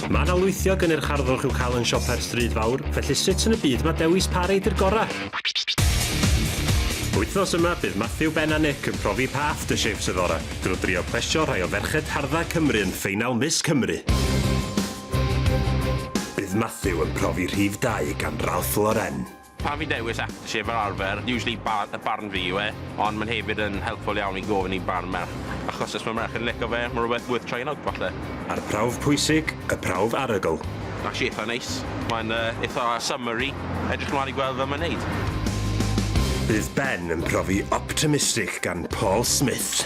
Mae 'na lwythi o gynnyrch harddwch i'w cael yn siopau'r stryd fawr, felly sut yn y byd mae dewis pa rei 'di'r gorau? Wythnos yma, bydd Matthew, Ben a Nick yn profi pa aftershave sydd orau, drwy drio plesio rhai o ferched hardda Cymru yn ffeinal Miss Cymru. Bydd Matthew yn profi rhif dau gan Ralph Lauren. Pan fi'n dewis aftershave fel arfer, usually bar- barn fi yw e, ond mae'n hefyd yn helpful iawn i gofyn i barn merch, achos os mae merch yn lico fe, mae'n rhywbeth worth trying out falle. A'r prawf pwysig, y prawf arogl. Actually itha neis, mae'n yy itha summery, edrych mlaen i gweld fel mae'n neud. Bydd Ben yn profi Optimistic gan Paul Smith.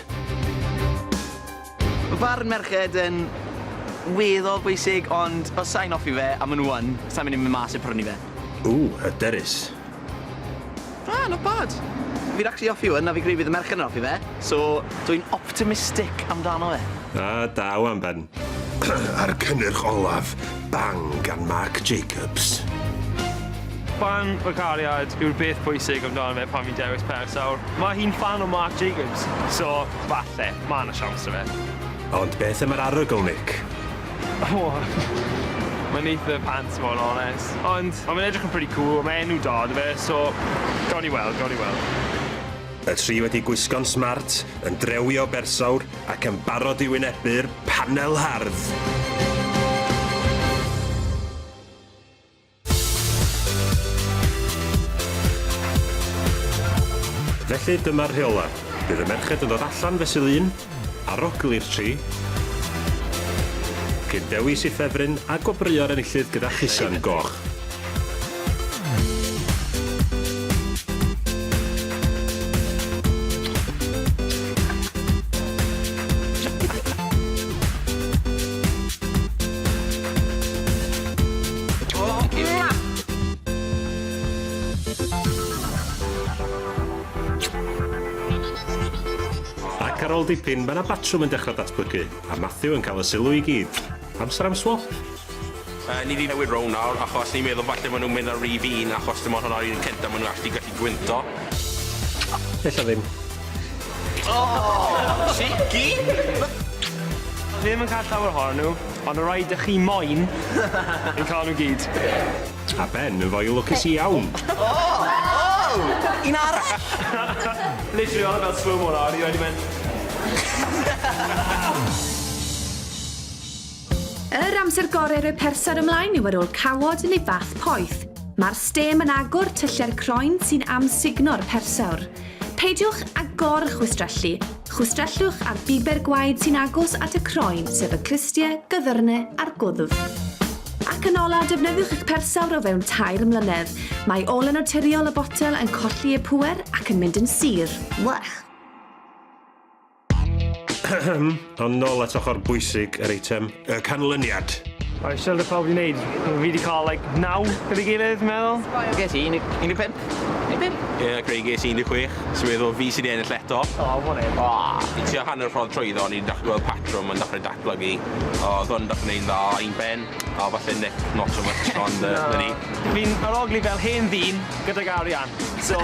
Mae barn merched yn weddol bwysig ond os sai'n offi fe a ma' nhw yn, sai'n mynd i mynd mas a prynu fe. Ww, hyderus. Ah, not bad. Fi'n actually offi hwn a fi'n credu bydd y merched yn offi fe, so dwi'n optimistic amdano fe. Ah, da wan, Ben. A'r cynnyrch olaf, Bang gan Marc Jacobs. Bang fy nghariad yw'r beth pwysig amdano fe pan fi'n dewis persawr. Mae hi'n ffan o Marc Jacobs, so falle, ma' 'na siawns 'da fe. Ond beth am yr arogl, Nick? O, mae'n eitha pants i fod yn onest. Ond ma' fe'n edrych yn pretty cool, ma' enw da 'da fe, so gawn ni weld, gawn ni weld. Y tri wedi gwisgo'n smart, yn drewi o bersawr, ac yn barod i wynebu'r panel hardd! Felly, dyma'r rheolau. Bydd y merched yn dod allan fesul un, arogli'r tri, cyn dewis eu ffefryn a gwobrwyo'r enillydd gyda chusan goch. Ac ar ôl dipyn, mae 'na batrwm yn dechrau datblygu, a Matthew yn cael y sylw i gyd. Amser am swop? Yy, ni 'di newid rownd nawr, achos ni'n meddwl falle ma' nhw'n mynd ar rif un, achos dim ond hwnna'r un cynta ma' nhw actually gallu gwynto. Ella ddim. Oh, cheeky! Fi ddim yn cael llawer ohonyn nhw, ond y rhai dych chi moyn, fi'n cael nhw gyd. A Ben yn foi lwcus iawn. Oh! Oh! Un arall! Literally oedd e fel slow-mo nawr, o'n i wedi mynd. Yr amser gorau i roi persawr ymlaen yw ar ôl cawod neu bath poeth. Mae'r stêm yn agor tyllu'r croen sy'n amsugno'r persawr. Peidiwch â gor-chwistrellu, chwistrellwch ar biber gwaed sy'n agos at y croen, sef y clustiau, gyddyrnau a'r gwddf. Ac yn ola, defnyddiwch eich persawr o fewn tair mlynedd. Mae olau naturiol y botel yn colli eu pŵer ac yn mynd yn sur. Blech! Ond nôl at ochr bwysig yr eitem, y canlyniad. Right, siarad pawb 'di neud. Fi 'di cael like naw gyda'i gilydd, fi'n meddwl. Ges i 15. 15? Ie, yeah, ges i 16. So meddwl fi sydd 'di ennill eto. Oh, whatever. Oh. I tua hanner ffordd trwyddo, o'n i'n dechrau gweld patrwm yn dechrau datblygu. Oedd hwn yn dechrau gwneud yn dda, un ben, a falle Nick, not so much, ond uh, na ni. Fi'n arogli fel hen ddyn gydag arian. So,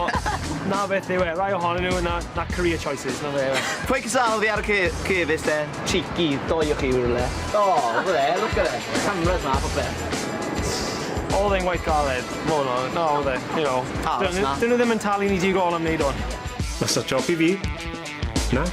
'na beth yw e. Rai ohonyn nhw, 'na, 'na career choices, 'na fe yw e. Pwy cystal fi ar y cy- cyfus te? Cheeky, doi o chi rywle. Oh, look at there, look at there. Cameras 'ma, popeth. O'dd e'n waith galed, mo wnna, na o'dd e, you know. Aros 'na. Dyn nhw ddim yn talu ni digon am neud hwn. Nasa job i fi. Na?